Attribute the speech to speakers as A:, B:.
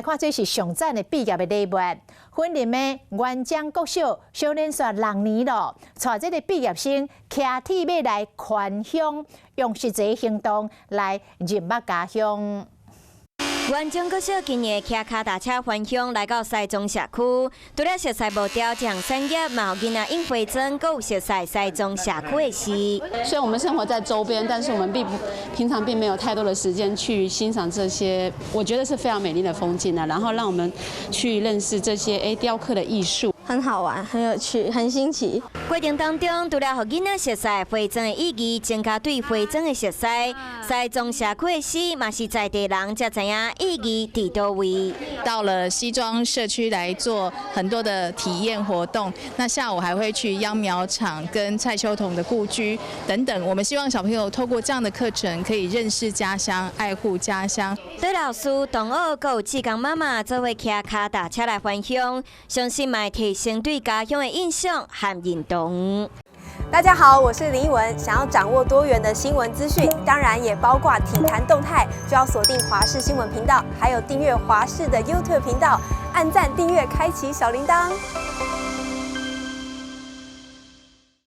A: 看這是上讚的畢業的禮物。雲林的元璋國小小連續6年咯，帶這個畢業生騎鐵馬來還鄉，用實際行動來認捌家鄉。
B: 元璋國小今年騎跤踏車返鄉來到西莊社區，除了熟悉木雕這項產業，嘛予囡仔用花磚，閣有熟悉西莊社區的事。
C: 雖然我們生活在周邊，但是我們並不平常並沒有太多的時間去欣賞這些，我覺得是非常美麗的風景啊。然後讓我們去認識這些雕刻的藝術。
D: 很好玩，很有趣，很新奇。
B: 過程當中，除了予囡仔熟悉花磚的意義，增加對花磚的熟悉，西莊社區的事，嘛是在地人才知影意義佇佗位。
E: 到了西莊社區來做很多的體驗活動，那下午還會去秧苗場跟蔡秋桐的故居等等。我們希望小朋友透過這樣的課程，可以認識家鄉，愛護家鄉。
B: 對老師、同學、閣有志工媽媽做伙騎跤踏車來返鄉，相信嘛會提升對家鄉的印象和認同。
F: 大家好，我是林奕文。想要掌握多元的新聞資訊，當然也包括體壇動態，就要鎖定華視新聞頻道，還有訂閱華視的 YouTube 頻道，按讚、訂閱、開啟小鈴鐺。